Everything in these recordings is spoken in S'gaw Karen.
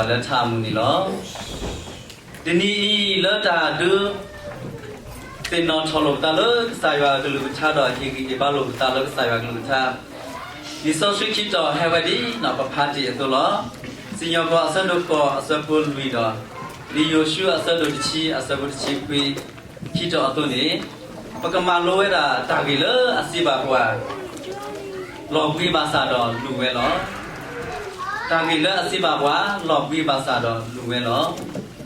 လၢထးအမူးန့ၣ်လီၤ. တနံၤအံၤလၢတၢ်ဒုး သ့ၣ်နီၣ်ထီၣ်လိာ်ပသးလၢကစၢ်ယွၤအကလုၢ်ကထါဒီး ဟ့ၣ်ဂံၢ်ဟ့ၣ်ဘါလိာ်ပသးလၢကစၢ်ယွၤအကလုၢ်ကထါ, လံာ်စီဆှံခံတီၤဟဲဝဲဒ်နီၢ်ပဖးတ့ၢ်အသိးလီၤ. စံၣ်ညီၣ်ကွီၢ်အဆၢဒိၣ်ဃိးအဆၢဖိလွံၢ်ဒီး လံာ်ယိၤၡူအဆၢဒိၣ်တဆံအဆၢဖိတဆံခွံ ခံတီၤအသိးန့ၣ်, ပကမၤလိဝဲဒၣ်တၢ်ဂ့ၢ်လၢအစံးဘၣ်ပှၤ လီၤဘှံးဘၣ်ဆၣ်ဒီးလူၤဝဲလီၤ. တၢ်ဂ့ၢ်လၢအစံးဘၣ်ပှၤ လီၤဘှံးဘၣ်ဆၣ်ဒီးလူၤဝဲလီၤ.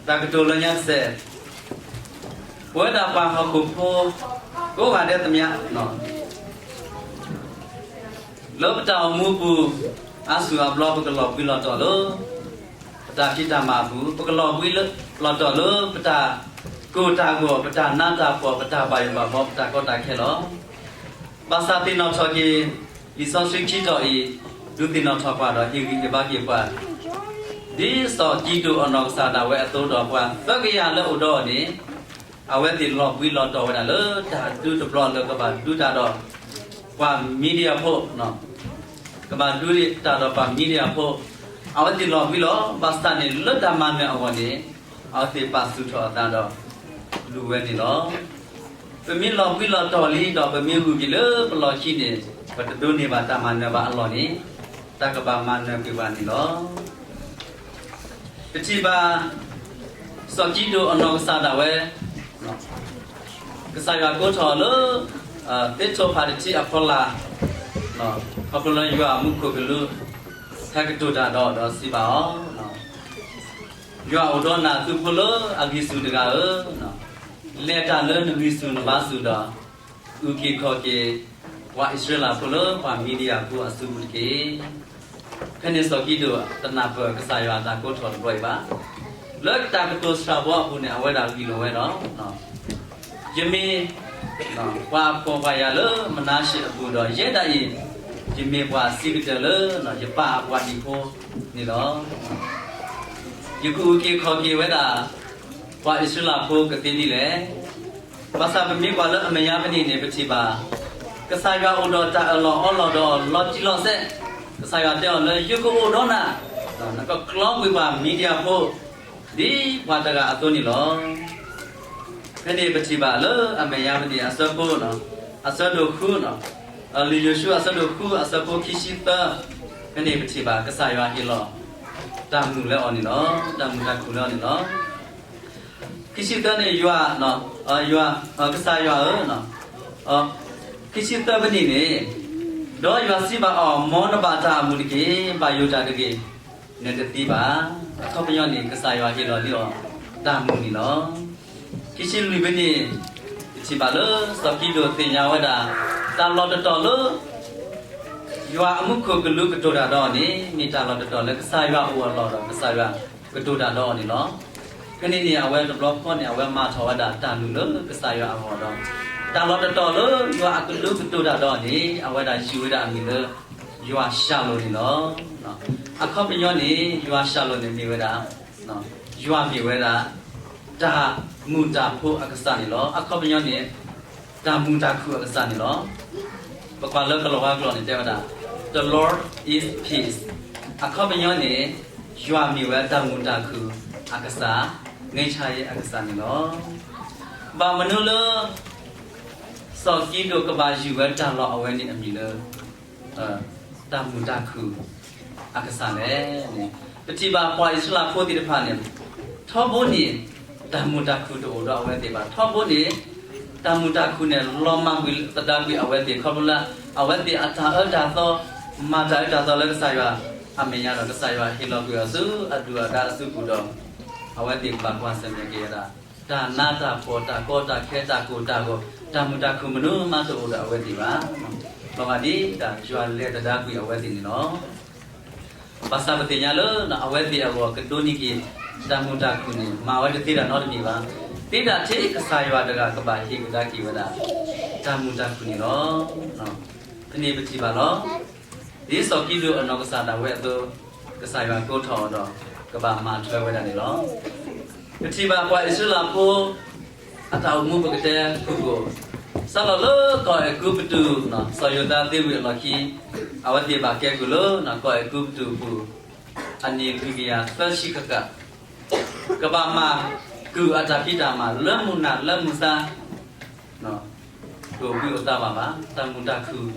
တၢ်ကတိၤလၢညါတစဲး, ပဝဲဒၣ်ပှၤဟီၣ်ခိၣ်ဖိ ကိးဂၤဒဲးသ့ၣ်ညါ လၢပတၢ်အိၣ်မူအပူၤ အါစုအါဘျီ ပကလီၤဘှံးလီၤတီၤလၢ ပတၢ်ဖံးတၢ်မၤအပူၤ, ပကလီၤဘှံးလီၤတီၤလၢပတၢ်ကိၢ်တၢ်ဂီၤ, ပတၢ်နးတၢ်ဖှီၣ်, ပတၢ်ဘၣ်ယိၣ်ဘၣ်ဘီ, ပတၢ်ကီတၢ်ခဲလီၤ. ဘၣ်ဆၣ်သ့ၣ်နီၣ်ထီၣ်က့ၤ လံာ်စီဆှံခံတီၤအံၤ, ဒုးသ့ၣ်နီၣ်ထီၣ်ပှၤဒီးဟ့ၣ်ဂံၢ်ဟ့ၣ်ဘါက့ၤပှၤ ဒ်စီၤကံးဒဧိၣ်အနီၢ်ကစၢ်ဒၣ်ဝဲအသိးဒီး ပှၤသၢကယၤလၢအိၣ်ဒီးအီၤန့ၣ်, အဝဲသ့ၣ်လီၤဘှံးလီၤတီၤဝဲဒၣ်လၢတၢ်ဒုးတဘျီလၢကဘၣ်ဒုးတၢ်ဒီး ပှၤမံၤဒယၣ်ဖိ, ကဘၣ်ဒုးတၢ်ဒီးပှၤမံၤဒယၣ်ဖိ, အဝဲသ့ၣ်လီၤဘှံးလီၤ. ဘၣ်ဆၣ်န့ၣ် လၢတၢ်မၤနၢၤအဂီၢ်န့ၣ်, အဝဲသ့ၣ်ပာ်ဆူၣ်ထီၣ်အသးဒီး လူၤဝဲန့ၣ်လီၤ. ပမ့ၢ်လီၤဘှံးလီၤတီၤလံဒီး ပမ့ၢ်ဂုာ်က့ၤလၢပလီၢ်ခံန့ၣ်, ပတဒိးန့ၢ်ဘၣ်တၢ်မၤနၢၤဘၣ်အလီၢ်န့ၣ်, တၢ်ကဘၣ်မၤနၢၤကွံာ်ပှၤန့ၣ်လီၤ. ပထံၣ်ဘၣ် စီၤကံးဒဧိၣ်အနီၢ်ကစၢ်ဒၣ်ဝဲ, ကစၢ်ယွၤကိးထီၣ်လၢ သ့ၣ်ထိၣ်ဖးတထံအဖီလာ်, ခီဖျိလၢယွၤအမူခိၣ်ကလူး ဟဲကတိၤတၢ်ဒီးအီၤဒီးစံးဘၣ်အီၤ, ယွၤအိၣ်ဒီးနၤသုးဖိလၢအဂံၢ်ဆူၣ်တဂၤဧၢ, လဲၤတၢ်လၢနဂံၢ်ဆူၣ်နဘါဆူၣ်ဒီး အုၣ်က့ၤခီၣ်က့ၤ ပှၤအံၣ်စရ့လးဖိလၢပှၤမံၤဒယၣ်ဖိအစုပူၤတက့ၢ်. ဖဲန့ၣ်စီၤကံးဒဧိၣ်တနၢ်ပၢၢ်ကစၢ်ယွၤအတၢ်ကိးထီၣ်တဘျီအံၤဘၣ်. လၢတၢ်ကတိၤစှၤဘီအပူၤန့ၣ် အဝဲဒၣ်ဂ့ၢ်လိာ်ဝဲဒီး ယမ့ၢ် ပှၤဖှီၣ်ပှၤယာ်လၢမနၤၡ့အပူၤဒီး ယဲဒၣ်အံၤ ယမ့ၢ်ပှၤစံးကတၢၢ်လၢ ယပၢ်အပှၤဟံၣ်ဖိန့ၣ်လီၤ. ယကအုၣ်က့ၤခီၣ်က့ၤဝဲဒၣ် ပှၤအံၣ်စရ့လးဖိကသ့ဒ်လဲၣ်. ဘၣ်ဆၣ်ပမ့ၢ်ကွၢ်လၢအမဲာ်ညါဖဲန့ၣ်န့ၣ် ပထံၣ်ဘၣ် ကစၢ်ယွၤအိၣ်ဒီးတၢ်အၢၣ်လီၤအီလီၤဒီးအီၤလီၤတံၢ်လီၤဆဲး, ကစၢ်ယွၤတဲအီၤလၢ ယကအိၣ်ဒီးနၤ, နကကျီကွံာ်ပှၤမံၤဒယၣ်ဖိ ဒ်ပှၤတဂၤအသိးန့ၣ်လီၤ. ဖဲန့ၣ်ပထံၣ်ဘၣ်လၢအမဲာ်ညါဖဲန့ၣ် အဆၢဖိ အဆၢဒိၣ်ဃု, လံာ်ယိၤၡူအဆၢဒိၣ်ဃု အဆၢဖိခံဆံသၢ, ဖဲန့ၣ်ပထံၣ်ဘၣ်ကစၢ်ယွၤဟ့ၣ်လီၤ တၢ်မုာ်လၢအီၤန့ၣ်လီၤ. တၢ်မုာ်တၢ်ခုၣ်လၢအီၤန့ၣ်လီၤ. ခံဆံသၢန့ၣ် ယွၤ, ယွၤ, ကစၢ်ယွၤဧၢ, ခံဆံသၢဖဲန့ၣ်န့ၣ်, ဒီးယွၤစံးဘၣ်အီၤ, မ်နဘၣ်တၢ်အမုာ်တက့ၢ်, ဘၣ်ယိၣ်တၢ်တဂ့ၤ, နတသံဘၣ်. အခီပညီန့ၣ် ကစၢ်ယွၤဟ့ၣ်လီၤလံအီၤ တၢ်မုာ်န့ၣ်လီၤ. ခံဆံလွံၢ်ဖဲန့ၣ်, ပထံၣ်ဘၣ်လၢစီၤကံးဒဧိၣ်သ့ၣ်ညါဝဲဒၣ် တၢ်လီၢ်တတီၤလၢ ယွၤအမူခိၣ်ကလူးကတိၤတၢ်ဒီးအီၤန့ၣ် မ့ၢ်တၢ်လီၢ်တတီၤလၢကစၢ်ယွၤအိၣ်အလီၢ်ဒီးကစၢ်ယွၤကတိၤတၢ်ဒီးအီၤန့ၣ်လီၤ. ဖဲန့ၣ်န့ၣ် အဝဲတဘျီဃီန့ၣ် အဝဲမၤထီၣ်ဝဲဒၣ်တၢ်လုၢ်လၢကစၢ်ယွၤအဂီၢ်ဒီး တၢ်လီၢ်တတီၤလၢယွၤအကလူးကတိၤတၢ်ဒီးအီၤန့ၣ် အဝဲဒၣ်ယုၢ်ဝဲဒၣ်အမံၤလၢ ယွၤၡၤလိၣ်န့ၣ်လီၤ. အခီပညီန့ၣ် ယွၤၡၤလိၣ်န့ၣ်မ့ၢ်ဝဲဒၣ် ယွၤမ့ၢ်ဝဲဒၣ် တၢ်မုာ်တၢ်ခုၣ်အကစၢ်န့ၣ်လီၤ. အခီပညီန့ၣ် တၢ်မုာ်တၢ်ခုၣ်အကစၢ်န့ၣ်လီၤ. ပကွၢ်လၢကလီၤဝါကျိာ်န့ၣ် တဲဝဲဒၣ် The Lord is peace. အခီပညီန့ၣ် ယွၤမ့ၢ်ဝဲတၢ်မုာ်တၢ်ခုၣ်အကစၢ်, ငြိမ်းချမ်းရေးအကစၢ်န့ၣ်လီၤ. ဘၣ်မနုၤလၢ စီၤကံးဒဧိၣ်ကဘၣ်ယုၢ်ဝဲတၢ်လီၢ်အဝဲန့ၣ်အမံၤလၢ တၢ်မုာ်တၢ်ခုၣ်အကစၢ်လဲၣ်န့ၣ်, ပထံၣ်ဘၣ်ပှၤအံၣ်စရ့လးဖိသ့ၣ်တဖၣ်န့ၣ် ထီဘိန့ၣ် တၢ်မုာ်တၢ်ခုၣ်တအိၣ်ဒီးအဝဲသ့ၣ်ဘၣ်. ထီဘိန့ၣ် တၢ်မုာ်တၢ်ခုၣ်န့ၣ် လီၤမၢ်ကွံာ်သဒါကွံာ်အဝဲသ့ၣ် ခီဖျိလၢ အဝဲသ့ၣ်အတၢ်အၢတၢ်သီ မၤတၢ်အၢတၢ်သီလၢကစၢ်ယွၤအမဲာ်ညါဒီး ကစၢ်ယွၤဟ့ၣ်လီၤကွံာ်အီၤဆူအဒုၣ်အဒါအစုပူၤဒီး အဝဲသ့ၣ်ကဘၣ်ကွၢ်ဆၢၣ်မဲာ်က့ၤဝဲဒၣ် တၢ်နးတၢ်ဖှီၣ် တၢ်ကီတၢ်ခဲ တၢ်ကိၢ်တၢ်ဂီၤ တၢ်မုာ်တၢ်ခုၣ်မနုၤမးတအိၣ်ဒီးအဝဲသ့ၣ်ဘၣ်. လီၤဂာ်ဒ်တၢ်ယွၤလဲၤသဒါကွံာ်အဝဲသ့ၣ်န့ၣ်လီၤ. ဘၣ်ဆၣ်ပသ့ၣ်ညါလၢ အဝဲသ့ၣ်အဂီၢ်ကဒိးန့ၢ်က့ၤ တၢ်မုာ်တၢ်ခုၣ်န့ၣ် မၤဝဲတသ့ဒၣ်နီတမံၤဘၣ်. သ့ဒၣ်ထဲကစၢ်ယွၤတဂၤကဘၣ်ဟ့ၣ်ကဒါက့ၤဝဲဒၣ် တၢ်မုာ်တၢ်ခုၣ်န့ၣ်လီၤ. ဖဲန့ၣ်ပထံၣ်ဘၣ်လီၤ. ဒ်စီၤကံးဒဧိၣ်အနီၢ်ကစၢ်ဒၣ်ဝဲအသိး ကစၢ်ယွၤကိးထီၣ်အီၤဒီး ကဘၣ်မၤထွဲဝဲဒၣ်န့ၣ်လီၤ. ပထံၣ်ဘၣ်ပှၤအံၣ်စရ့လးဖိ အတၢ်အိၣ်မူပကတဲဖုၣ်ကိာ်, စးထီၣ်လၢကီၢ်အဲၤကူပတူး စီၤယိၤသးသ့ဝံၤအလီၢ်ခံ အဝဲသ့ၣ်ဘၣ်ကဲကုၢ်လၢ ကီၢ်အဲၤကူပတူးအပူၤ အနံၣ်လွံၢ်ကယၤသၢဆံဃၣ်ဃၣ်, ကဘၣ်မၤကုၢ်အတၢ်ဖံးတၢ်မၤလၢမုၢ်နၤလၢမုၢ်သါ, တအိၣ်ဘှံးအိၣ်သါဘၣ်ဘၣ်, တၢ်မုာ်တၢ်ခုၣ်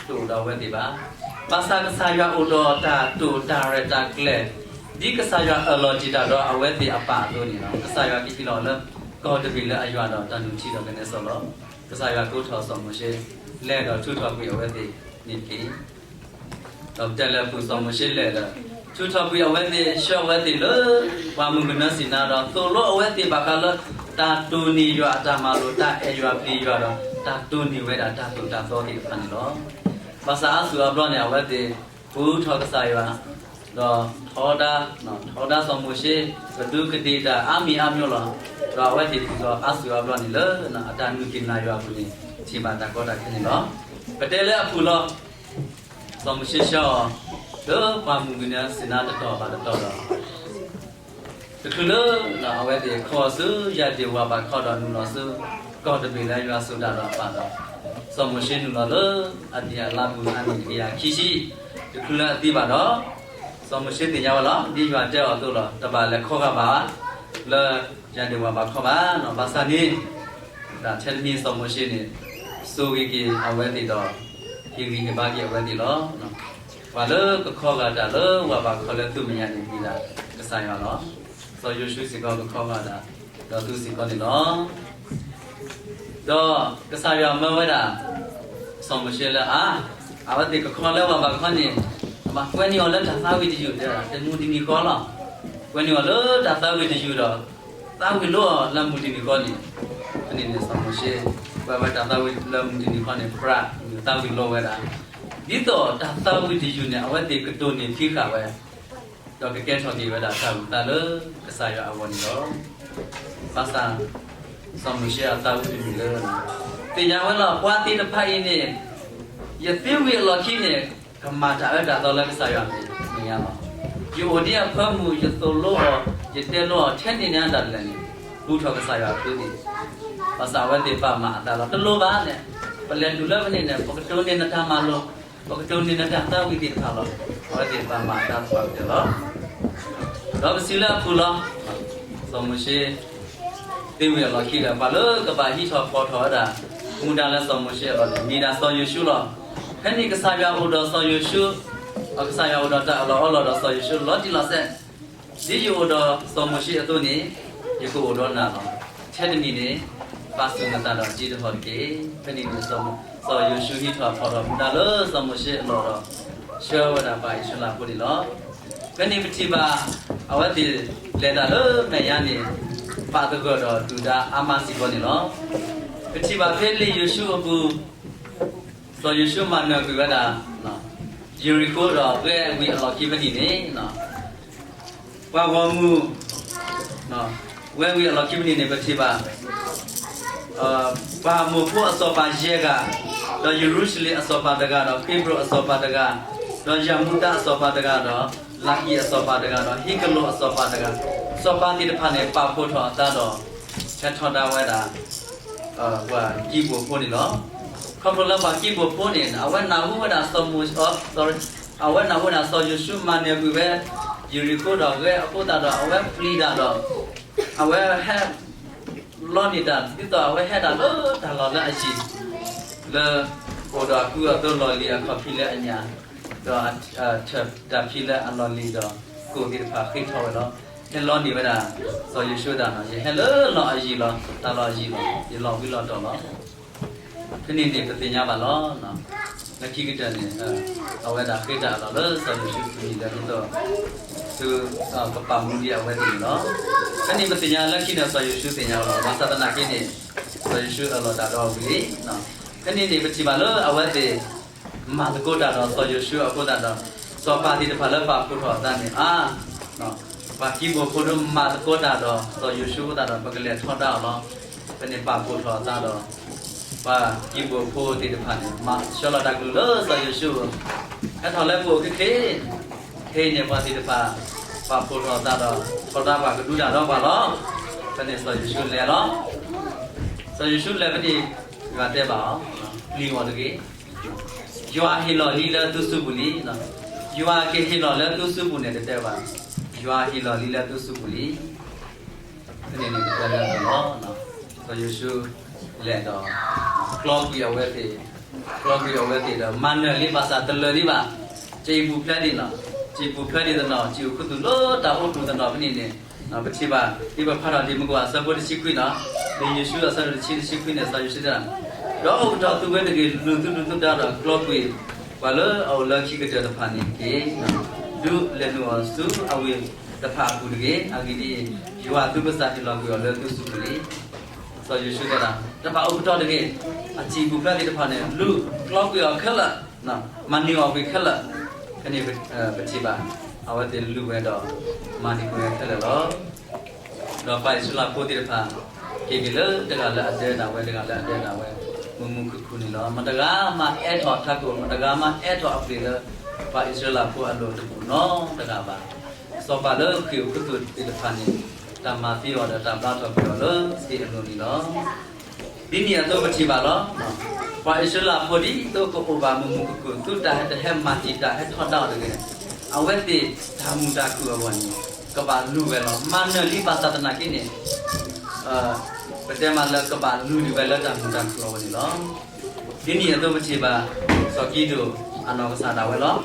တအိၣ်ဒီးအဝဲသ့ၣ်ဘၣ်. ဘၣ်ဆၣ်ကစၢ်ယွၤအိၣ်ဒီးတၢ်တိာ်တၢ်ရဲၣ်တၢ်ကျဲၤ, ဒ်ကစၢ်ယွၤအၢၣ်လီၤတံၢ်တၢ်ဒီးအဝဲသ့ၣ်အပၢ်အသိးန့ၣ်လီၤ. ကစၢ်ယွၤကဟ့ၣ်လီၤလၢကီၢ်တဘ့ၣ်လၢအယွၤဒီးတၢ်နုၢ်ထံဒီးကနဲစီလီၤ. ကစၢ်ယွၤကိးထီၣ်စီၤမိၤၡ့, လဲၤဒီးထုးထီၣ်ကွံာ်အဝဲသ့ၣ်န့ၣ်တက့ၢ်. ဒီးပတဲလၢအပူၤစီၤမိၤၡ့လဲၤဒီး ထုးထီၣ်ကွံာ်အဝဲသ့ၣ် ဆှၢအဝဲသ့ၣ်လၢ ပှၢ်မုၢ်ကနၢစံနါဒီး သိၣ်လိအဝဲသ့ၣ်ဘၣ်ဃးလၢ တၢ်တိၢ်န့ၢ်ယွၤအတၢ်မၤလိာ် တၢ်အဲၣ်ယွၤပျံၤယွၤဒီး တၢ်တိၢ်န့ၢ်ဝဲဒၣ်တၢ်သိၣ်တၢ်သီသ့ၣ်တဖၣ်န့ၣ်လီၤ. ဘၣ်ဆၣ်အါစုအါဘျီန့ၣ် အဝဲသ့ၣ်ဃုထီၣ်ကစၢ်ယွၤ ဒီးထီဒါ, ထီဒါစီၤမိၤၡ့ ကဒူးကဒ့ၣ်တၢ်အါမံၤအါမျိၤလီၤ. ဒီးအဝဲသ့ၣ်တုၤလီၤအါစုအါဘျီန့ၣ်လၢ အတၢ်နုာ်က့ၤနာ်ယွၤအပူၤန့ၣ် ထံၣ်ဘၣ်တၢ်ကီတၢ်ခဲန့ၣ်လီၤ. ပတဲလၢအပူၤလီၤ. စီၤမိၤၡ့ဆှၢအီၤ လၢပှၢ်မုၢ်ကနၢစံနါတတီၤဘၣ်တတီၤဒီး တချုးလၢအဝဲသ့ၣ်ခီဆူယၢ်ဒ့ၣ်ဝၢ်ဘးခီဒီးနုာ်လီၤဆူ ကီၢ်တဘ့ၣ်လၢယွၤစိာ်တၢ်ဒီးအပၢ်ဒီး စီၤမိၤၡ့နုာ်လီၤလၢအဒံၣ်အလါပူၤအနံၣ်တကယၤခံဆံ, တချုးလၢအသံဘၣ်ဒီး စီၤမိၤၡ့သ့ၣ်ညါဝဲလီၤ. ဒ်ယွၤတဲအီၤအသိးလီၤ. တဘၣ်လဲၤခီဂာ်ဘၣ် လၢယၢ်ဒ့ၣ်ဝၢ်ဘးခီဘၣ်. ဘၣ်ဆၣ်န့ၣ် ထဲတမံၤစီၤမိၤၡ့န့ၣ် စိာ်ဂ့ၤက့ၤအဝဲသ့ၣ်ဒီး ဟ့ၣ်ဂံၢ်ဟ့ၣ်ဘါက့ၤအဝဲသ့ၣ်လီၤ. ပှၤလၢကခီဂာ်တၢ်လၢဝၢ်ဘးခီလၢသူမဲာ်ညါန့ၣ် မ့ၢ်ဒၣ်ကစၢ်ယွၤလီၤ. စီၤယိၤၡူစ့ၢ်ကီးကခီဂာ်တၢ် ဒီးသူစ့ၢ်ကီးန့ၣ်လီၤ. ဒီးကစၢ်ယွၤမၢဝဲဒၣ် စီၤမိၤၡ့လၢအါ, အဝဲသ့ၣ်ကခီလၢဝၢ်ဘးခီန့ၣ် အဘၣ်ကွဲးန့ၢ်အီၤလၢတၢ်သးဝံၣ်တယုၢ် တမုၢ်တနံၤဃီလီၤ. ကွဲးန့ၢ်အီၤလၢတၢ်သးဝံၣ်တယုၢ်ဒီး သးဝံၣ်လိအီၤလၢမုၢ်တနံၤဃီန့ၣ်, ဖဲန့ၣ်န့ၣ် စီၤမိၤၡ့ ကွဲးဝဲတၢ်သးဝံၣ်လၢမုၢ်တနံၤဃီန့ၣ် ပြးသးဝံၣ်လိဝဲဒၣ်, ဒ်သိးတၢ်သးဝံၣ်တယုၢ်န့ၣ် အဝဲသ့ၣ်ကတိၢ်န့ၢ်ဖံးဃာ်ဝဲ ဒီးကကဲထီၣ်က့ၤဝဲဒၣ်တၢ်အုၣ်သးလၢကစၢ်ယွၤအဂီၢ်န့ၣ်လီၤ. ဘၣ်ဆၣ် စီၤမိၤၡ့အသးဝံၣ်တယုၢ်လၢ သ့ၣ်ညါဝဲလီၤ ပှၤသ့ၣ်တဖၣ်အံၤန့ၣ် ယသံဝံၤအလီၢ်ခံန့ၣ် ကမၤတၢ်အၢတၢ်သီလၢကစၢ်ယွၤမဲာ်ညါလီၤ. ယအိၣ်ဒ်အဖၢမုၢ် ယသိၣ်လိအီၤ ယတဲလိအီၤ ထဲန့ၣ်န့ၣ်ဒၣ်လဲာ်န့ၣ် ဃူထီၣ်ကစၢ်ယွၤအကျဲသ့ၣ်, ဘၣ်ဆၣ်အဝဲသ့ၣ်ပာ်မၤအသးလီၤ. တလိၣ်ဘၣ်န့ၣ် ပလဲၤတုၤလၢဖဲန့ၣ်န့ၣ် ပကတိၢ်န့ၢ်နတၢ်မၤလိာ် ပကတိၢ်န့ၢ်နတၢ်သးဝံၣ်သ့ၣ်တဖၣ်လီၤ. အဝဲသ့ၣ်ပာ်မၤအသးသ့ၣ်တဖၣ်လီၤ. ဒီးပစံးလၢအပူၤလီၤ. စီၤမိၤၡ့ သံဝံၤအလီၢ်ခံဒီး ပှၤလၢကဘၣ်ဟံးထီၣ်ဖီၣ်ထီၣ်ဝဲဒၣ် မူဒါလၢစီၤမိၤၡ့အလီၢ်န့ၣ် မ့ၢ်ဒၣ်စီၤယိၤၡူလီၤ. ဖဲန့ၣ်ကစၢ်ယွၤအိၣ်ဒီးစီၤယိၤၡူ, ကစၢ်ယွၤအိၣ်ဒီးတၢ်အၢၣ်လီၤအီလီၤဒီးစီၤယိၤၡူလီၤတံၢ်လီၤဆဲး, ဒ်ယအိၣ်ဒီးစီၤမိၤၡ့အသိးန့ၣ် ယကအိၣ်ဒီးနၤလီၤ. ထဲတနံၤန့ၣ် ပာ်ဆူၣ်နသးဒီးတံၤသကိးတက့ၢ်. ဖဲန့ၣ်န့ၣ် စီၤယိၤၡူဟံးထီၣ်ဖီၣ်ထီၣ်မူဒါလၢစီၤမိၤၡ့အလီၢ်ဒီး ဆှၢဝဲဒၣ်ပှၤအံၣ်စရ့လးဖိန့ၣ်လီၤ. ဖဲန့ၣ်ပထံၣ်ဘၣ် အဝဲသ့ၣ်လဲၤတၢ်လၢမဲာ်ညါန့ၣ် ပာ်သဂၢၢ်ဒီးဒုၣ်ဒါအါမးစ့ၢ်ကီးန့ၣ်လီၤ. ပထံၣ်ဘၣ်ဖဲလံာ်ယိၤၡူအပူၤ စီၤယိၤၡူမၤနၢၤကွံာ်ဝဲဒၣ် ယရံၤဃိးဒီးဂဲၤဝံၤအလီၢ်ခံဖဲန့ၣ်န့ၣ် ပှၤဂီၢ်မုၢ် ဂဲၤဝံၤအလီၢ်ခံဖဲန့ၣ်န့ၣ် ပထံၣ်ဘၣ် ပှၤမိၢ်ဖိအစီၤပၤယဲၢ်ဂၤ, ဒီးယရူၤၡလ့ၣ်အစီၤပၤတဂၤ, ဒီးဃ့ဘြိၣ်အစီၤပၤတဂၤ, ဒီးယၤမူးတၢ်အစီၤပၤတဂၤ, ဒီးလၤဟံၣ်အစီၤပၤတဂၤ, ဒီးဟံကလိာ်အစီၤပၤတဂၤ, စီၤပၤသ့ၣ်တဖၣ်န့ၣ် ပာ်ဖှိၣ်ထီၣ်အသးဒီး ဟဲထီဒါဝဲဒၣ် ပှၤကံးဘိၣ်ဖိန့ၣ်လီၤ. ခီဖျိလၢပှၤကံးဘိၣ်ဖိန့ၣ် အဝဲနၢ်ဟူဝဲဒၣ်စီၤမိၤ, အဝဲနၢ်ဟူဝဲဒၣ်စီၤယိၤၡူမၤနၢၤကွံာ်ဝဲ ယရံၤဃိးဒီးဂဲၤအဃိသတးဒီး အဝဲပျံၤတၢ်ဒီး အဝဲဟဲလီန့ၢ်တၢ် ဒ်သိးအဝဲဟဲဒၣ်လၢတၢ်လီၢ်လၢအယံၤ လၢအိၣ်ဒီးအကူအသိးလီၢ်လံၤအခီၣ်ဖံးလၢအညၣ်, ဒီးထၢၣ်တၢ်ဖံးလၢအလီၢ်လံၤဒီး ကိၣ်သ့ၣ်တဖၣ်ဃ့ထီဝဲလီၤ. ဟဲလီန့ၢ်ဝဲဒၣ် စီၤယိၤၡူအတၢ်နီၤ, ယဟဲလၢလီၢ်အယံၤလီၤ, တၢ်လီၢ်အယံၤလီၤ, ယလီၤဝံၤလီၤတီၤလီၤ. ဖဲန့ၣ်န့ၣ် ပသ့ၣ်ညါဘၣ်လီၤ. လၢခံကတၢၢ်န့ၣ် အဝဲဒၣ်ဃ့တၢ်အလီၢ်လၢစီၤယိၤၡူအပူၤန့ၣ် လၢဒ်သိး သုကပာ်မူဒံးအဝဲသ့ၣ်န့ၣ်လီၤ. ဖဲန့ၣ်ပသ့ၣ်ညါလၢခံန့ၣ် စီၤယိၤၡူသ့ၣ်ညါလီၤ. ဘၣ်ဆၣ်သနာ်က့န့ၣ် စီၤယိၤၡူအၢၣ်လီၤတၢ်ဒီးဝံၤလံ. ဖဲန့ၣ်န့ၣ် ပထံၣ်ဘၣ်လၢအဝဲသ့ၣ် မၤသကိးတၢ်ဒီးစီၤယိၤၡူအဃိသတးဒီး စီၤပၤသ့ၣ်တဖၣ်လၢပာ်ဖှိၣ်ထီၣ်အသးန့ၣ် အါ ပှၤကံးဘိၣ်ဖိဒိၣ်မၤသကိးတၢ်ဒီးစီၤယိၤၡူအဃိသတးဒီး ပကလဲၤထီဒါအီၤလီၤ. ဖဲန့ၣ်ပာ်ဖှိၣ်ထီၣ်အသးဒီး ပှၤကံးဘိၣ်ဖိသ့ၣ်တဖၣ်န့ၣ် မၤဆှၢလီၤတၢ်ကလုၢ်လၢစီၤယိၤၡူအအိၣ်, ဟဲထီၣ်လၢပအိၣ်ချ့ချ့, ခဲအံၤန့ၣ် ပှၤသ့ၣ်တဖၣ် ပာ်ဖှိၣ်ထီၣ်အသးဒီး ထီဒါပှၤကဒုးတၢ်ဒီးပှၤလီၤ. ဖဲန့ၣ်စီၤယိၤၡူလဲၤလီၤ. စီၤယိၤၡူလဲၤဖဲန့ၣ် ယွၤတဲဘၣ်အီၤ, ပျံၤအီၤတဂ့ၤ. ယွၤဟ့ၣ်လီၤလံလၢသုစုပူၤလံ. ယွၤကဟ့ၣ်လီၤလၢသုစုပူၤန့ၣ်တတဲဘၣ်, ယွၤဟ့ၣ်လီၤလံလၢသုစုပူၤလံ. ဖဲန့ၣ်န့ၣ်တတဲလၢအလီၤ, စီၤယိၤၡူလဲၤဒီး ကျီကွံာ်အဝဲသ့ၣ်, ကျီကွံာ်အဝဲသ့ၣ်ဒီး မၤနၢၤလံဘၣ်ဆၣ်တလၢာ်လံဘၣ်. စံာ်ပူၤဖျဲးဒံးနီၤ, စံာ်ပူၤဖျဲးဒံးတနီၤ, စံာ်အိၣ်ခူသူၣ်လၢတၢ်အိၣ်ပူၤတနီၤဖဲန့ၣ်န့ၣ် ပထံၣ်ဘၣ်, ဒ်ပဖးထီၣ်ဒ်မုၢ်ကဝၤအဆၢဖိတဆံခွံနီၤ, လံာ်ယိၤၡူအဆၢဒိၣ်တဆံတဆံခွံန့ၣ် စီၤယိၤၡူတဲဒၣ်, ဒီးအိၣ်ကတီၤသုဝဲတဂ့ၤ, လူၤသုဒူသုဒါဒီးကျီကွံာ် ပှၤလၢအအိၣ်လၢခံကတၢၢ်တဖၣ်န့ၣ်တက့ၢ်. ဒုးလဲၤနုာ်အီၤဆူအဝ့ၢ်တဖၣ်အပူၤတဂ့ၤ. အဂ့ၢ်ဒ်အံၤ, ယွၤသုပစၢ်ဟ့ၣ်လီၤကွံာ်အီၤလၢသုစုပူၤလံ. စီၤယိၤၡူတဲဒၣ်, တဖၣ်အိၣ်ကတီၤတဂ့ၤ, အစံာ်ပူၤဖျဲးသ့ၣ်တဖၣ်န့ၣ် လူၤကျီကွံာ်အီၤခဲလၢာ်, မၤန့ၢ်အီၤကွံာ်ခဲလၢာ်. ဖဲန့ၣ်ပထံၣ်ဘၣ်, အဝဲသ့ၣ်လူၤဝဲဒီး မၤန့ၢ်ကွံာ်ဝဲခဲလၢာ်လီၤ. ဒီးပှၤအံၣ်စရ့လးဖိသ့ၣ်တဖၣ် က့ၤက့ၤလၢတဂၤလၢအဒၢဒၣ်ဝဲ, တဂၤလၢအဒၢဒၣ်ဝဲ, မုာ်မုာ်ခုၣ်ခုၣ်န့ၣ်လီၤ. မတဂၤမးအဲးထီၣ်ထးခိၣ်, မတဂၤမးအဲးထီၣ်အပျ့ၤလၢ ပှၤအံၣ်စရ့လးဖိအလိၤတပူၤနီတဂၤဘၣ်. စီၤပၤလၢဃ့ၢ်အိၣ်ခူသူၣ်သ့ၣ်တဖၣ်န့ၣ် တၢ်မၤသံအီၤဒီးတၢ်ဘျါထီၣ်ကွံာ်အီၤလၢသ့ၣ်အလိၤန့ၣ်လီၤ. ဒ်န့ၣ်အသိးပထံၣ်ဘၣ်လီၤ. ပှၤအံၣ်စရ့လးဖိဒ်သိးကအိၣ်ဘၣ်မုာ်မုာ်ခုၣ်ခုၣ် သုတၢ်ဟဲတဟဲမၤတံာ်တာ်ဟဲထီဒါအီၤတဂ့ၤ, အဝဲသ့ၣ်တၢ်မုာ်တၢ်ခုၣ်အဂီၢ်န့ၣ် ကဘၣ်လူၤဝဲလီၤ. မၤနၢၤလံဘၣ်ဆၣ်သနာ်က့န့ၣ် ပတဲမးလၢကဘၣ်လူၤဒံးဝဲလၢတၢ်မုာ်တၢ်ခုၣ်အဂီၢ်န့ၣ်လီၤ. ဒ်န့ၣ်အသိးပထံၣ်ဘၣ် စီၤကံဒိၣ်အနီၢ်ကစၢ်ဒၣ်ဝဲလီၤ.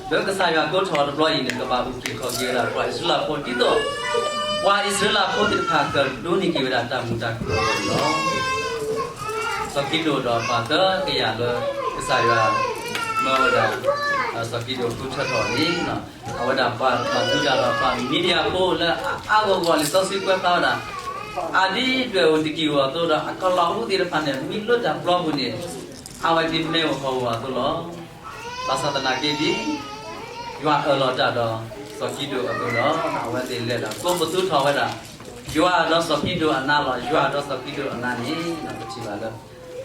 လၢကစၢ်ယွၤကိးထီၣ်အီၤတဘျီအံၤန့ၣ် ကဘၣ်အုၣ်က့ၤခီၣ်က့ၤဝဲဒၣ်ပှၤအံၣ်စရ့လးဖိဒ်သိး ပှၤအံၣ်စရ့လးဖိသ့ၣ်တဖၣ်ကဒိးန့ၢ်က့ၤဝဲဒၣ်တၢ်မုာ်တၢ်ခုၣ်အဂီၢ်န့ၣ်လီၤ. စီၤကံဒိၣ်ဒီးပှၤသၢကယၤလၢကစၢ်ယွၤမၢဝဲဒၣ် စီၤကံဒိၣ်ဃုထၢထီၣ်န့ၣ် အဝဲဒၣ်ပှၤဘၣ်ဒုးတၢ်ဒီးပှၤမံၤဒယၤဖိလၢအအါဂီၢ်ဂီၢ်လံာ်စီဆှံကွဲးဖျါဝဲဒၣ် အဒ်ဒွဲၣ်အူတကံၢ်အူအသိးဒီး အကလီၤအူသ့ၣ်တဖၣ်န့ၣ် မ့ၢ်လၢတၢ်ပျီပူၤန့ၣ် အဝဲဒ်မဲာ်အိၣ်ဟီၣ်အိၣ်အသိးလီၤ. ဘၣ်ဆၣ်သနာ်က့ဒ် ယွၤအၢၣ်လီၤတၢ်ဒီးစီၤကံဒိၣ်အသိးဒီး အဝဲသ့ၣ်လဲၤဒီးကိးပသူထီၣ်ဝဲဒၣ် ယွၤဒီးစီၤကံဒိၣ်အနါလီၤ. ယွၤဒီးစီၤကံဒိၣ်အနါန့ၣ် ပထံၣ်ဘၣ်လၢ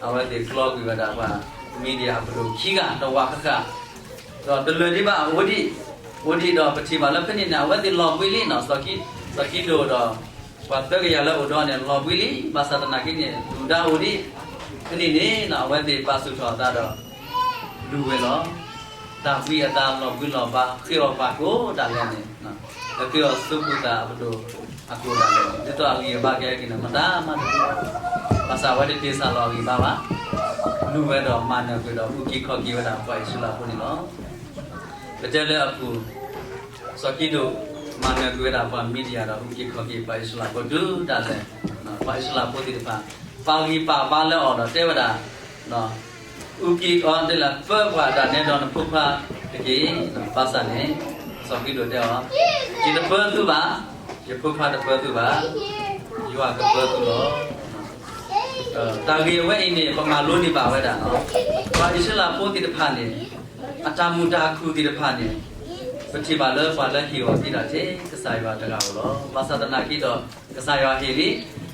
အဝဲသ့ၣ်ကျီကွံာ်ဝဲဒၣ်ပှၤမံၤဒယၤအပဒိၣ်ခံဂၤ တဝၤဃၣ်ဃၣ် ဒီးတလၢာ်ဒံးဘၣ် အအိၣ်ဒံး, အိၣ်ဒံးဒီးပထံၣ်ဘၣ်လၢဖဲန့ၣ်န့ၣ် အဝဲသ့ၣ်လီၤဘှံးလံနီၤ, စီၤကံဒိၣ်ဒီး ပှၤသၢကယၤလၢအအိၣ်ဒီးန့ၣ် လီၤဘှံးလံ, ဘၣ်ဆၣ်သနာ်က့န့ၣ် ဒုၣ်ဒါအိၣ်ဒံး, ဖဲန့ၣ်န့ၣ် အဝဲသ့ၣ်ပာ်ဆူၣ်ထီၣ်အသးဒီး လူၤဝဲလီၤ. တၢ်ဘှံးအသးလီၤဘှံးလီၤဘှါ ဃ့အီၣ်ပှၤကိးဒၣ်လဲာ်န့ၣ်, ဃ့အီၣ်သူၣ်ကိၢ်သးအပဒိၣ်အကိးဒၣ်လဲာ်န့ၣ် ဒ်သိးအဂံၢ်အဘါကဲက့ၤန့ၣ် မတၤမၤတဘၣ်, ဘၣ်ဆၣ်အဝဲတတ့ၢ်ဆၣ်လီၤအဂံၢ်အဘါဘၣ်, လူၤဝဲဒီးမၤနၢၤကွံာ်ဒီးအုၣ်က့ၤခီၣ်က့ၤဝဲဒၣ်ပှၤအံၣ်စရ့လးဖိန့ၣ်လီၤ. ပတဲလၢအပူၤ စီၤကံဒိၣ် မၤနၢၤကွံာ်ဝဲဒၣ်ပှၤမံၤဒယၤဒီးအုၣ်က့ၤခီၣ်က့ၤပှၤအံၣ်စရ့လးဖိတုၤဒၣ်လဲာ်, ပှၤအံၣ်စရ့လးဖိသ့ၣ်တဖၣ် ပာ်ဂံၢ်ပာ်ဘါလၢအီၤဒီးတဲဝဲဒၣ်, အုၣ်က့ၤအီၤဒ်လဲၣ် ပၢပှၤဒၣ်နဲဒီးနဖိခွါတက့ၢ်. ဘၣ်ဆၣ်န့ၣ် စီၤကံဒိၣ်တဲအီၤ, ယတပၢသုဘၣ်, ယဖိခွါတပၢသုဘၣ်, ယွၤကပၢသုလီၤ. တၢ်ဂ့ၢ်အဝဲအံၤန့ၣ် ပမၤလိန့ၢ်ဘၣ်ဝဲဒၣ်, ပှၤအံၣ်စရ့လးဖိသ့ၣ်တဖၣ်န့ၣ် အတၢ်မုာ်တၢ်ခုၣ်သ့ၣ်တဖၣ်န့ၣ် ပထံၣ်ဘၣ်လၢပှၤလၢဟ့ၣ်အီၤသံဒၣ်ထဲကစၢ်ယွၤတဂၤဧိၤလီၤ. ဘၣ်ဆၣ်သနာ်က့ဒီး ကစၢ်ယွၤဟ့ၣ်လံ,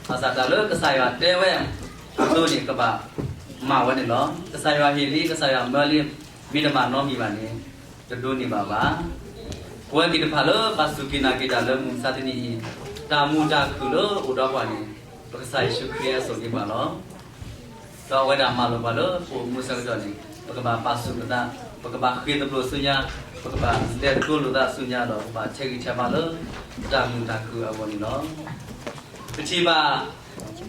ဘၣ်ဆၣ်တၢ်လၢကစၢ်ယွၤတဲဝဲအသိးန့ၣ် ကဘၣ်မၤဝဲန့ၣ်လီၤ. ကစၢ်ယွၤဟ့ၣ်လံ ကစၢ်ယွၤမၢလံ မ့ၢ်တမၤနီတမံၤဘၣ်န့ၣ် တဒိးန့ၢ်ဘၣ်ဘၣ်. ပဝဲသ့ၣ်တဖၣ်လၢဘၣ်စူၢ်က့ၤနာ်က့ၤတၢ်လၢမုၢ်မဆါတနံၤအံၤ, တၢ်မုာ်တၢ်ခုၣ်လၢအိၣ်ဒီးပှၤန့ၣ် ပကစၢ်ယ့ၣ်ၡူးခရံာ်အစိာ်န့ၢ်ပှၤလီၤ. ဒီးအဝဲဒၣ်မၤလိာ်ပှၤလၢပအိၣ်မူဆၢကတီၢ်န့ၣ် ပကဘၣ်ပာ်ဆူၣ်ပသး, ပကဘၣ်ဃ့သဘျိၣ်ဆူညါ, ပကဘၣ်လဲၤသကိးလိာ်သးဆူညါဒီး ပဘၣ်ဆဲးဂံၢ်ဆဲးဘါလၢ တၢ်မုာ်တၢ်ခုၣ်အဂီၢ်န့ၣ်လီၤ. ပထံၣ်ဘၣ်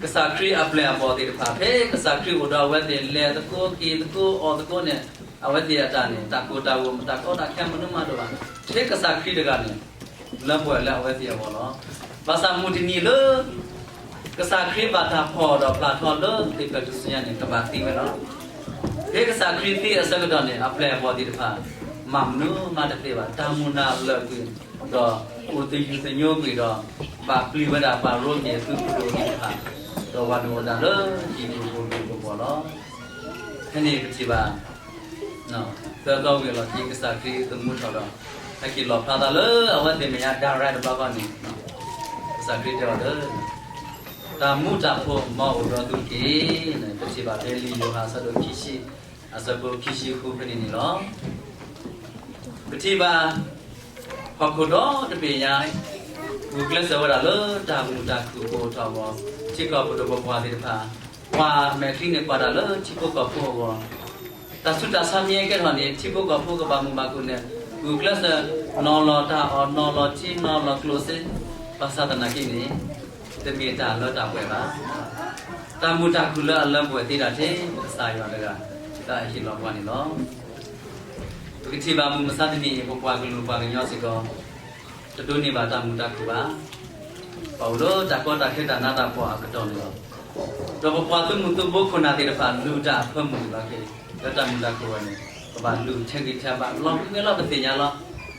ကစၢ်ခရံာ်အပျဲၢ်အဘီၣ်သ့ၣ်တဖၣ် ဖဲကစၢ်ခရံာ်အိၣ်ဒီးအဝဲသ့ၣ်လဲၤသကိးက့ၤသကိးအီၣ်သကိးန့ၣ် အဝဲသ့ၣ်အတၢ်န့ၣ် တၢ်ကိၢ်တၢ်ဂီၤ တၢ်ကီတၢ်ခဲမနုၤမးတအိၣ်ဘၣ်, ထဲကစၢ်ခရံာ်တဂၤန့ၣ် လၢပှဲၤလၢအဝဲသ့ၣ်အဂီၢ်လီၤ. ဘၣ်ဆၣ်မုၢ်တနံၤလၢ ကစၢ်ခရံာ်ဘၣ်တၢ်ဖီၣ်ဒီးပျၢ်ထီၣ်လၢသ့ၣ်ဖျၢၣ်ထူၣ်စုညါန့ၣ် ကဘၣ်သံဝဲလီၤ. ဖဲကစၢ်ခရံာ်သံအဆၢကတီၢ်န့ၣ် အပျဲၢ်အဘီၣ်သ့ၣ်တဖၣ် မၤမနုၤမးတသ့ဘၣ်, တၢ်မုာ်နၢ်လၢာ်ကွံာ် ဒီးအိၣ်သယုၢ်သညိကွံာ်ဒီး ဘၣ်ပျံၤဝဲဒၣ်ပှၤရိမ့ၤအသုးခိၣ်ဒိၣ်သ့ၣ်တဖၣ်, ဒီးဝၤဒိၣ်ဝဲဒၣ်လၢဟံၣ်ပူၤကိၢ်ပူၤကပီၤလီၤ. ဖဲန့ၣ်ပထံၣ်ဘၣ် သၢသီဝံၤအလီၢ်ခံကစၢ်ခရံာ်သမူထီၣ်ဒီး ဟဲက့ၤလီၣ်ဖျါသးလၢအဝဲသ့ၣ်မဲာ်ညါ direct တဘျီဃီန့ၣ် ကစၢ်ခရံာ်တဲအီၤလၢ တၢ်မူတၢ်ဖိမ်အိၣ်ဒီးသုတက့ၢ်. ပထံၣ်ဘၣ်ဖဲလံာ်ယိၤဟၣ်အဆၢဒိၣ်ခံဆံ အဆၢဖိခံဆံဃုဖဲန့ၣ်န့ၣ်လီၤ. ပထံၣ်ဘၣ် ဟီၣ်ခိၣ်ဒီတဘ့ၣ်ညါ ဂုာ်ကျဲးစၢးဝဲဒၣ်လၢတၢ်မုာ်တၢ်ခုၣ်ကအိၣ်ထီၣ်အဂီၢ်, ထံကီၢ်ပဒိၣ်ပပှၢ်သ့ၣ်တဖၣ် ပှၤမဲာ်ချံန့ၣ်ကွၢ်တၢ်လၢထံဖိကီၢ်ဖိအဂီၢ်, တၢ်ဆူးတၢ်ဆါမ့ၢ်ကဲထီၣ်န့ၣ် ထံဖိကီၢ်ဖိကဘၣ်မုာ်ဘၣ်ခုၣ်န့ၣ် ဂုာ်ကျဲးစၢး နီၤလီၤတၢ်အီၣ် နီၤလီၤထံ နီၤလီၤကျိၣ်စ့, ဘၣ်ဆၣ်သနာ်က့န့ၣ် တမ့ၢ်တၢ်လၢတၢ်ပှဲၤဘၣ်. တၢ်မုာ်တၢ်ခုၣ်လၢအလၢပှဲၤသ့ဒၣ်ထဲ ပကစၢ်ယွၤတဂၤ လၢအဟ့ၣ်လီၤပှၤန့ၣ်လီၤ. ပကထံၣ်ဘၣ်မုၢ်မဆါတနံၤအံၤ ပပှၤကလုာ်ပှၤကညီစ့ၢ်ကီး တဒိးန့ၢ်ဘၣ်တၢ်မုာ်တၢ်ခုၣ်ဘၣ်. ပအိၣ်လၢတၢ်ကီတၢ်ခဲတၢ်နးတၢ်ဖှီၣ်အကတီၢ်န့ၣ်လီၤ. ဒီးပပှၤသုးမုၢ်သုးဘိခိၣ်နၢ်သ့ၣ်တဖၣ် လုၢ်တၢ်အဖၢမုၢ်ဘၣ်က့ၤ လၢတၢ်မုာ်တၢ်ခုၣ်အဂီၢ်န့ၣ် ကဘၣ်လုၢ်ထဲဂံၢ်ထဲဘါ လီၤဘှံးဝဲလီၤ ပသ့ၣ်ညါလီၤ.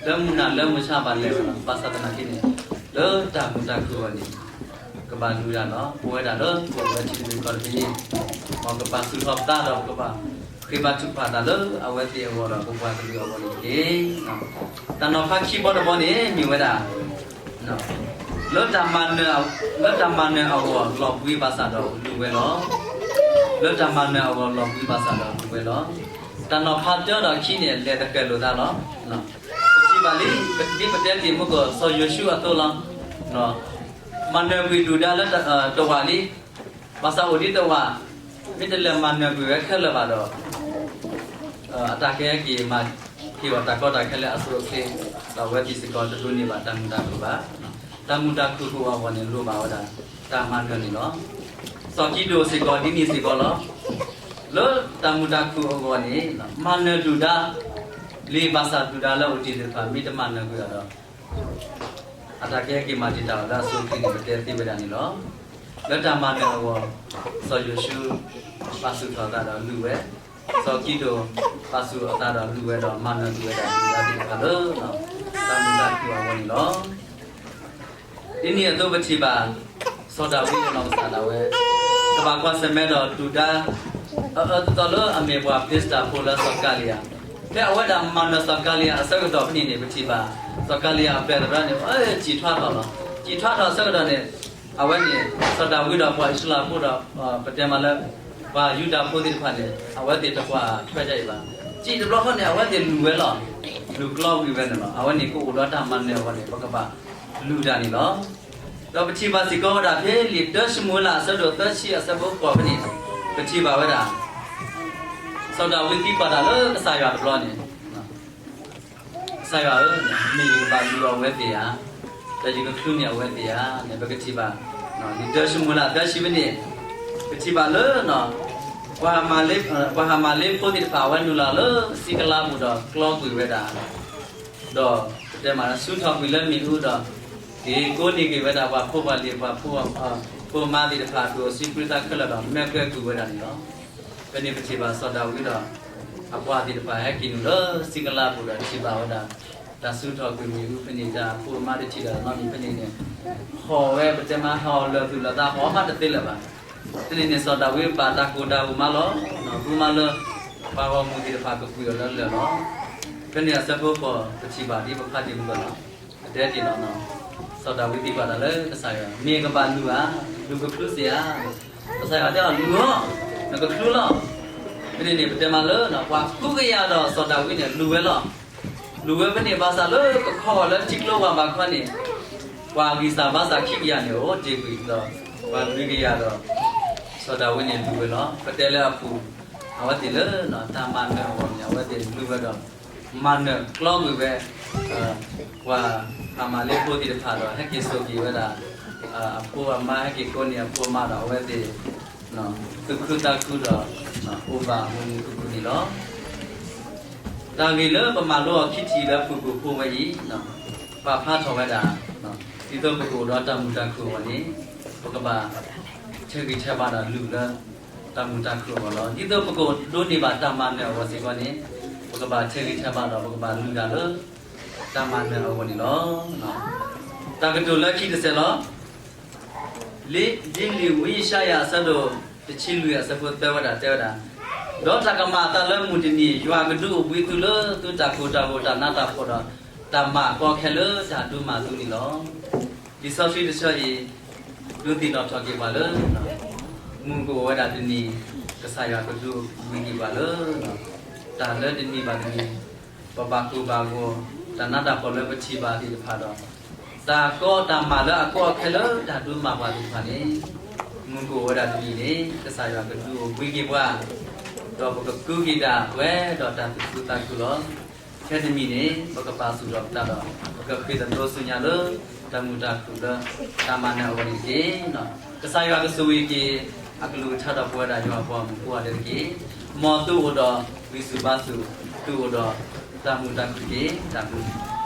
လၢမုၢ်နၤလၢမုၢ်ဆါဘၣ်လဲၤဝဲလီၤ. ဘၣ်ဆၣ်သနာ်က့န့ၣ် လၢတၢ်မုာ်တၢ်ခုၣ်အဂီၢ်န့ၣ် ကဘၣ်လုၢ်တၢ်လီၤ. ပဝဲဒၣ်လၢပအိၣ်ဝဲထံတဘ့ၣ်ကီၢ်တဘ့ၣ် မ်ကပာ်ဆူၣ်ထီၣ်ပသးဒီး ပကဘၣ်ဃ့ဘါထုကဖၣ်တၢ်လၢအဝဲသ့ၣ်အဂီၢ်ဒီး ပပှၤကလုာ်အဂီၢ်န့ၣ်တက့ၢ်. တၢ်နီၤဖးခံဘီတဘီန့ၣ် မ့ၢ်ဝဲဒၣ် လၢတၢ်မၤနၢၤ, လၢတၢ်မၤနၢၤအဂီၢ်လီၤဘှံးဘၣ်ဆၣ်ဒီးလုၢ်ဝဲလီၤ. လၢတၢ်မၤနၢၤအဂီၢ်လီၤဘှံးဘၣ်ဆၣ်ဒီးလုၢ်ဝဲလီၤ. တၢ်နီၤဖးတၢဒီးခံန့ၣ် လဲၤသဃဲၤလိာ်သးလီၤ. ပထံၣ်ဘၣ်လံ ဒ်ပတဲတ့ၢ်မ့ၢ်ကီး စီၤယိၤၡူအသိးလီၤ. မၤနၢၤကွံာ်ဒုၣ်ဒါလၢတဝာ်လံ. ဘၣ်ဆၣ်အိၣ်ဒံးတဝာ် မ့ၢ်တလဲၤမၤနၢၤကွံာ်ဝဲခဲလၢာ်ဘၣ်ဒီး အတၢ်ကဟဲက့ၤမၤဟ့ၣ်အီၤတၢ်ကီတၢ်ခဲလၢအဆိအချ့ ဒီးအဝဲသ့ၣ်စ့ၢ်ကီးတဒိးန့ၢ်ဘၣ်တၢ်မုာ်တၢ်ခုၣ်ဘၣ်. တၢ်မုာ်တၢ်ခုၣ်အဂီၢ်န့ၣ် လိၣ်ဘၣ်ဝဲဒၣ် တၢ်မၤနၢၤန့ၣ်လီၤ. စီၤကံဒိၣ်စ့ၢ်ကီးဒ်န့ၣ်စ့ၢ်ကီးလီၤ. လၢတၢ်မုာ်တၢ်ခုၣ်အဂီၢ်န့ၣ် မၤနၢၤဒုၣ်ဒါ လံာ်ဘၣ်ဆၣ်ဒုၣ်ဒါလၢအိၣ်တ့ၢ်သ့ၣ်တဖၣ် မ့ၢ်တမၤနၢၤကွံာ်အီၤဒီး အတၢ်ကဟဲက့ၤမၤတံာ်တာ်အီၤလၢအဆိအချ့န့ၣ် ပတဲသ့ဝဲဒၣ်န့ၣ်လီၤ. လၢတၢ်မၤနၢၤအဂီၢ် စီၤယိၤၡူ ပာ်ဆူၣ်ထီၣ်အသးဒီးလုၢ်ဝဲ, စီၤကံဒိၣ် ပာ်ဆူၣ်အသးဒီးလုၢ်ဝဲဒီး မၤနၢၤကွံာ်ဝဲဒၣ်ဒုၣ်ဒါသ့ၣ်တဖၣ်လၢ တၢ်မုာ်တၢ်ခုၣ်အဂီၢ်န့ၣ်လီၤ. ဒ်န့ၣ်အသိးပထံၣ်ဘၣ် စီၤဒၤဝံးအနီၢ်ကစၢ်ဒၣ်ဝဲ ကဘၣ်ကွၢ်ဆၢၣ်မဲာ်ဒီးဒုၣ်ဒါ အအၢအသီလၢအမ့ၢ်ပှၤဖံလံးစတံဖိလၢစီၤကၤလံယၤ, ဖဲအဝဲဒၣ်မၤနၢၤစီၤကၤလံယၤအဆၢကတီၢ်ဖဲန့ၣ်န့ၣ် ပထံၣ်ဘၣ် စီၤကၤလံယၤအပဲာ်သရၣ်န့ၣ် စံၣ်ထွါထီၣ်လီၤ. စံၣ်ထွါထီၣ်အဆၢကတီၢ်န့ၣ် အဝဲန့ၣ် စီၤဒၤဝံးဒီးပှၤအံၣ်စရ့လးဖိဒီး ပတဲမးလၢ ပှၤယူဒၤဖိသ့ၣ်တဖၣ်န့ၣ် အဝဲသ့ၣ်တကွၢ်ထွဲဒ်အံၤဘၣ်. စံၣ်တဘျီဃီန့ၣ် အဝဲသ့ၣ်လူၤဝဲလီၤ. လူၤကျီဝံၤဝဲန့ၣ်လီၤ. အဝဲန့ၣ်ကအိၣ်ဒီးတၢ်မၤနၢၤအဂီၢ်န့ၣ် ပကဘၣ်လူၤတၢ်န့ၣ်လီၤ. ဒီးပထံၣ်ဘၣ်စ့ၢ်ကီးဝဲဒၣ်ဖဲလံာ်တၢၡမူၤအ့လးအဆၢဒိၣ်သၢဆံအဆၢဖိဃိးဖဲန့ၣ် ပထံၣ်ဘၣ်ဝဲဒၣ် စီၤဒၤဝံးသံကွၢ်တၢ်လၢကစၢ်ယွၤတဘျီန့ၣ် ကစၢ်ယွၤဧၢ, မ့ၢ်ယကဘၣ်လူၤအဝဲသ့ၣ်ဧါ, ဒီးယကချုးန့ၢ်အဝဲသ့ၣ်ဧါန့ၣ် ပကထံၣ်ဘၣ် လံာ်တၢၡမူၤအ့လးသၢဆံဖဲန့ၣ် ပထံၣ်ဘၣ်လၢ ပှၤဟၤမၤလ့ဖိသ့ၣ်တဖၣ် အဝဲနုာ်လီၤလၢစံကလါပူၤဒီးကျီကွံာ်ဝဲဒၣ် ဒီးပတဲမး ဆူၣ်ထီၣ်ကွံာ်လၢမ့ၣ်အူဒီး က့ၤကိးန့ၢ်က့ၤဝဲဒၣ်ပှၤဖိပှၤလံၤ ပှၤဖိ ဖိမါသ့ၣ်တဖၣ် ဒိၣ်အဆံးပြံသးခဲလၢာ်ဒီး မဲာ်ကွဲကွံာ်ဝဲဒၣ်န့ၣ်လီၤ. ဖဲန့ၣ်ပထံၣ်ဘၣ်စီၤဒၤဝံးဒီး အပှၤသ့ၣ်တဖၣ်ဟဲက့ၤနုာ်လၢစံကလါပူၤဒီးထံၣ်ဘၣ်ဝဲဒၣ် တၢ်ဆူၣ်ထီၣ်ကွံာ်မ့ၣ်အူဖဲန့ၣ် တၢ်အဖိအမါတထံၣ်ဒီးနီတမံၤဖဲန့ၣ်န့ၣ် ဟီၣ်ဝဲ ပတဲမး ဟီၣ်လၢာ်သူၣ်လၢာ်သး ဟီၣ်မးတသ့လၢၤဘၣ်. ဖဲန့ၣ်န့ၣ် စီၤဒၤဝံးဘၣ်တၢ်ကိၢ်တၢ်ဂီၤမးလီၤ. ဃုမးလၢ ပှၤဂီၢ်မုၢ်သ့ၣ်တဖၣ်ကကွံာ်အီၤလၢလၢၢ်လီၤ. ဖဲန့ၣ်အဆၢဖိဃိး ပထံၣ်ဘၣ်ဒ်ပဖးတ့ၢ်မုၢ်ကီၢ်လီၤ. ပတဲတ့ၢ်လီၤ စီၤဒၤဝံးသံကွၢ်တၢ်လၢကစၢ်ယွၤ မ့ၢ်ယကဘၣ်လူၤဧါ, လူၤကချုးစ့ဧါ. ကစၢ်ယွၤတဲအီၤ လူၤလီၤ, နကချုးလီၤ. ဖဲန့ၣ်န့ၣ် ပတဲမးလၢ ပှၤဃုကယၤဒီးစီၤဒၤဝံးန့ၣ် လူၤဝဲလီၤ. လူၤဝဲဖဲန့ၣ် ဘၣ်ဆၣ်လၢကခီအီၤလၢထံကျိဝၢ်ဘးခီန့ၣ် ပှၤဂံၢ်စၢ်ဘါစၢ်ခံကယၤန့ၣ် အိၣ်တ့ၢ်ကွံာ်ဒီး ပှၤလွံၢ်ကယၤဒီး စီၤဒၤဝံးန့ၣ်လူၤဝဲလီၤ. ပတဲလၢအပူၤ အဝဲသ့ၣ်လၢ တၢ်မၤနၢၤအဂီၢ်န့ၣ် အဝဲသ့ၣ်လူၤဝဲဒီး မၤနၢၤကျီကွံာ်ဝဲ ပှၤဟၤမၤလ့ဖိသ့ၣ်တဖၣ်ဒီး ဟဲက့ၤစိာ်က့ၤဝဲဒၣ် အဖိအမါ ဟဲက့ၤကိးန့ၢ်အဖိအမါဒီး အဝဲသ့ၣ် သူၣ်ခုသးခုဒီး အိၣ်ဘၣ်မုာ်မုာ်ခုၣ်ခုၣ်န့ၣ်လီၤ. တၢ်ဂ့ၢ်လၢပမၤလိအီၤခံထံၣ်လၢဖုၣ်ကိာ်ဖိဝဲအံၤ ပာ်ဖျါထီၣ်ဝဲဒၣ် ဒ်သိးပကအိၣ်ဒီးတၢ်မုာ်တၢ်ခုၣ်အဂီၢ်န့ၣ် ပကဘၣ်ထဲးဂံၢ်ထဲးဘါဒီးလူၤလၢ တၢ်မုာ်တၢ်ခုၣ်အဂီၢ်လီၤ. ဒ်သိးပကဒိးန့ၢ်ဘၣ်တၢ်မၤနၢၤအဂီၢ်စ့ၢ်ကီးန့ၣ် ပကဘၣ်ထဲးဂံၢ်ထဲးဘါဒီး ပကဘၣ်လူၤတၢ်လၢ တၢ်မၤနၢၤအဂီၢ်န့ၣ်လီၤ. တၢ်ကတိၤလၢခံတစဲးလီၤ. လံာ်, ဒ်လံာ်ဝံယၡါယၤအဆၢဒိၣ်တဆံလွံၢ်အဆၢဖိသၢဝဲဒၣ်တဲဝဲဒၣ်, ဒီးတၢ်ကမၤအသးလၢမုၢ်တနံၤ ယွၤကဒုးအိၣ်ဘှံးသုလၢသုတၢ်ကိၢ်တၢ်ဂီၤတၢ်နးတၢ်ဖှီၣ်ဒီး တၢ်မၤအကီအခဲလၢတၢ်ဒုးမၤသုန့ၣ်လီၤ. လံာ်စီဆှံတဆၢအံၤ ဒုးသ့ၣ်နီၣ်ထီၣ်က့ၤပှၤလၢ မုၢ်ကအိၣ်ဝဲဒၣ်တနံၤ ကစၢ်ယွၤကဒုးအိၣ်ဘှံးက့ၤပှၤလၢ တၢ်လၢတနံၤဘၣ်တနံၤ ပဘၣ်ကိၢ်ဘၣ်ဂီၤ တၢ်နးတၢ်ဖှီၣ်လၢပထံၣ်ဘၣ်သ့ၣ်တဖၣ်ဒီး တၢ်ကီတၢ်မၤလၢအကီအခဲလၢတၢ်ဒုးမၤပှၤသ့ၣ်တဖၣ်န့ၣ် မုၢ်ကအိၣ်ဝဲဒၣ်တနံၤန့ၣ် ကစၢ်ယွၤကဒုးအိၣ်ဘှံးက့ၤပှၤ ဒီးပကဃုက့ၤဒၣ်ပဝဲဒီးတၢ်သူၣ်ခုသးခုလီၤ. ခဲတမံၤန့ၣ် ပကပာ်ဆူၣ်ထီၣ်ပသးဒီး ပကဃ့ၢ်သဒိဆူညါလၢ တၢ်မုာ်တၢ်ခုၣ်လၢ တၢ်မၤနၢၤအဂီၢ်န့ၣ်တက့ၢ်. ကစၢ်ယွၤကဆိၣ်ဂ့ၤက့ၤ အကလုၢ်ကထါဒီးပဝဲဒၣ်ယွၤအပှၤမုၣ်ဖိအါဒဲတက့ၢ်. မ်သုအိၣ်ဒီးဂံၢ်ဆူၣ်ဘါဆူၣ်, သုအိၣ်ဒီးတၢ်မုာ်တၢ်ခုၣ်တက့ၢ်. တၢ်ဘျုး